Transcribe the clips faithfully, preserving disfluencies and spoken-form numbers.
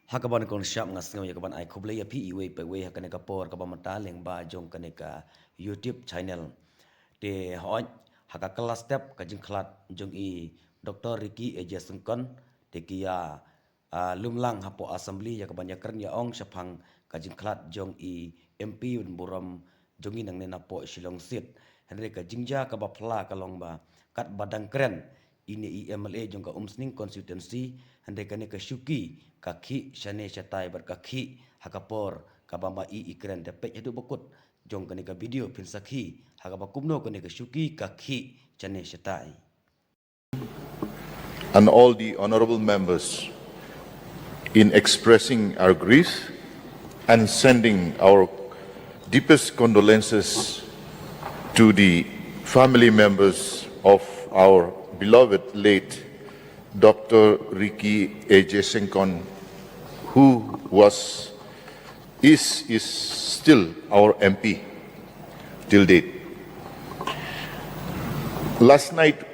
Ha kaba nyngkong shuh nga sngew ïa kaban ai khublei ïa phi iwei pa iwei ha kane ka por kaba mynta lyngba jong kane ka YouTube channel. Te hooid, ha ka kylla step ka jingkhlad jong i Doctor Ricky A J Syngkon, te ki ïa, ah, lumlang hapoh Assembly ïa kaban ïakren ïa ong shaphang ka jingkhlad jong i M P Wynburom jong ngi nangne napoh Shillong Seat. Hynrei ka jingjia kaba phylla ka long ba katba dang kren ine i M L A jong ka Umsning constituency, hynrei kane ka shuki ka khih shane shatai bad ka khih ha ka por kaba ma i i kren. Te peit haduh ba kut jong kane ka video phin sakhi ha kaba kumno kane ka shuki ka khih shane shatai. And all the honorable members in expressing our grief and sending our deepest condolences to the family members of our beloved late Doctor Ricky A J Syngkon, who was, is, is still our M P till date. Last night,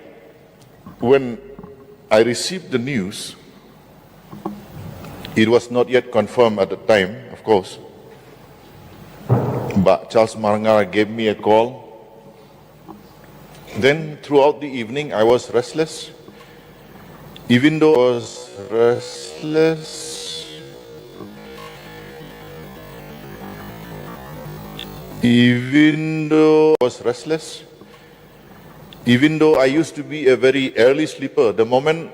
when I received the news, it was not yet confirmed at the time, of course, but Charles Marngar gave me a call. Then throughout the evening, I was restless. Even though I was restless, even though I was restless, even though I used to be a very early sleeper, the moment